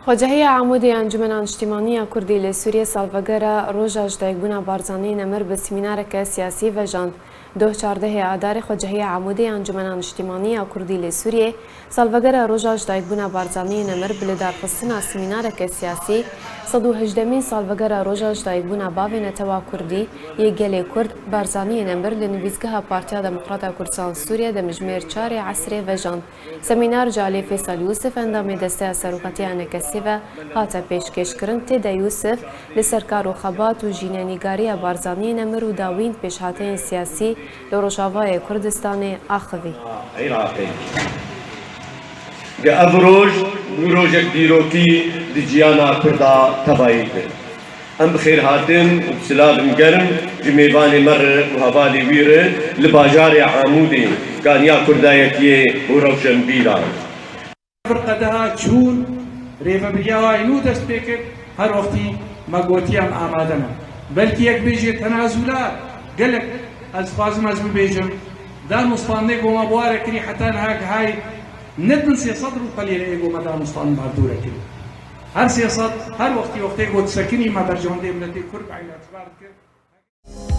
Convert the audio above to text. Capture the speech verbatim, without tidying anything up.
Xwecehiya Amûdê ya Encûmena Niştîmanî ya Kurdî li Sûriyê salvegera roja ji dayikbûna Barzanî Nemir bi semînareke siyasî vejand. Doh çardehê Adarê Xwecehiya Amûdê ya Encûmena Niştîmanî ya Kurdî li Sûriyê salvegera roja ji dayikbûna Barzanî Nemir bi lidarxistina semînareke siyasî, sed û hejdemîn salvegera roja ji dayikbûna bavê netewa Kurdî yê gelê Kurd Barzanî Nemir li nivîsgeha Partiya Demokrata Kurdistan Sûriye demjimêr çarê esrê vejand. Semînar Calê Fêsal Yûsif, endamê Desteya Serokatiya Enekesê ve hate pêşkêşkirin. Tê de Yûsif li ser kar û xebat û jînenîgariya Barzaniyê Nemir û dawîn pêşhateyên siyasî li Rojavayê Kurdistanê axivî. Iraqê. Di ev roj bû rojek dîrokî di jiyana Kurda tevayî de. Em bi xêr hatin û bi silavên germ ji mêvanê me re û hevalê wî re li bajarê Amûdê, kaniya Kurdayetiyê û rewşenbîran. Firqe daha çûn, rêvebiriya wayî nû dest pê kir, her wextî me gotiye em amade ne. Belkî yek bêjê tenazûla gelek ez dixwazim ez bibêjim, danûstandinê ku me bi ware kirî heta niha gihayî ne din sê sed rûpelê re ê ku me danûstandin bi hevdû re kirî. Her sê sed, her wextî wextê ku disekinî me berjewendê miletê Kurd eynatibar dikir.